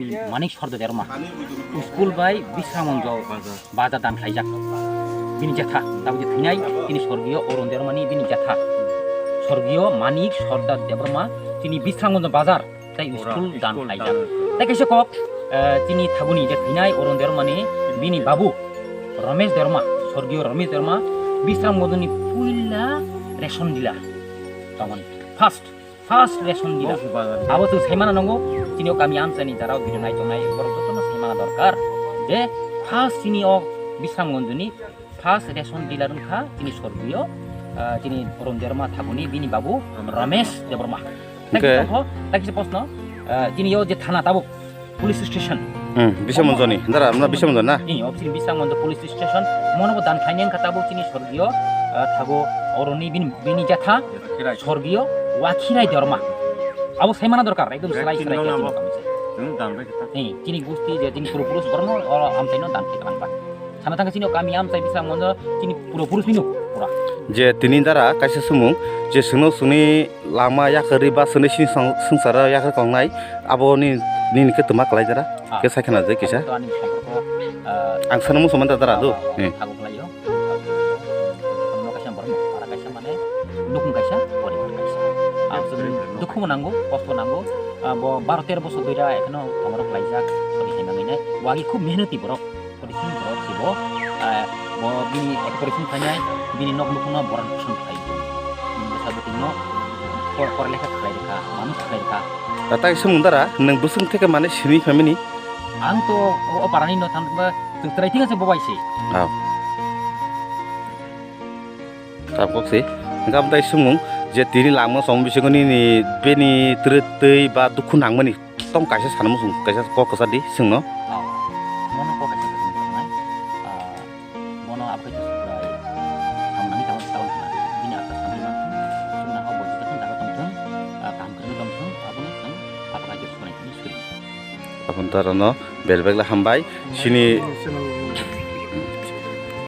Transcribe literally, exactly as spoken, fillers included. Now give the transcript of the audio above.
Manik Sorda Debbarma, school bai Bisramganj bazar dan khlaijak. Bini jetha, tabuk je thwinai, tini sorgiyo Arun Debbarmani bini jetha. Sorgiyo Manik Sorda Debbarma, tini Bisramganj bazar, tai school dan khlaijak. Tai kaisa kok, eh, tini thaguni je thwinai Arun Debbarmani bini babu Ramesh Debbarma, sorgiyo Ramesh Debbarma, Bisramganjni puila ration dealer. Tamoni first, first ration dealer. Abo chwng saimana nango, chini o kami amchaini jara o video naitongnai borok jotono saimana dorkar je first chini o Bisramganjni first ration dealer wngkha chini sorgiyo, ah, chini Arun Debbarma thaguni bini babu Ramesh Debbarma. Hwnkhe? Takisa post no, ah, chini o je thana tabuk police station. Hmm, Bisramganjni. Dara, na Bisramganj na? Ni, obviously Bisramganj police station. Mono bo dan khlainai wngkha tabuk chini sorgiyo, ah, thago Arunni bini, bini jetha sorgiyo Wakhirai Debbarma. Abo saimana dorkar, ekdom slai slai khe chini kami se. Ni, chini gusti je chini purupurus borno o amchaino dan khe kwlangkha. Sana thangkhe chini o kami amchai Bisramganj chini purupurus bini pura. Je tini dara kaisa sumung, je sungno sungni lama yakarwi ba sini sini song-, swngcharo yakar kongnai, abo ni, nini khe twma kwlai dara? Ah. Khe sai khna je kisa. Abo to ani somporko, ah, ang sana muchung manta dara do. Ah, eh. Abo kwlai o. Ano kaisa borok no, para kaisa mane, nukung kaisa, poribar kaisa. Ah, dukhu bo nango, kosto nango. Ah, bo baro tero bosor dui da, ekheno tomorok kwlaijak, sori hai manwi nai. Bo agi khub mehnati borok. Porisim borok si bo, eh, bo bini operation khainai, bini nok nukhungno borok nukhung khlai. Bini bwsa bwtwino por-, pora lekha khlai rwkha, manwi khlai rwkha. Da tai swngmung dara, nwng bwswng theke mane sini family? Ang to o, o parani no thang ba, chwng chwrai thik ase bo bai se. Ah. Tabuk se, hingke abo tai swngmung je tini langma chong bisingo nini bini twrwi twi ba dukhu nangmani tong kaisa sana muchung kaisa kok kwchar di swngno. Ah, mono kok kaisa kwchar tongnai. Ah, mono abo kaisa suklai samnani tamo tamo khna. Bini ata samni mangthung, chwngno hok bo jesa khna jaga tongthung, ah, kaham kwrwngwi tongthung, abono chwng abo kaisa suklai tini suri. Aboni dara no bel bel hambai. Sini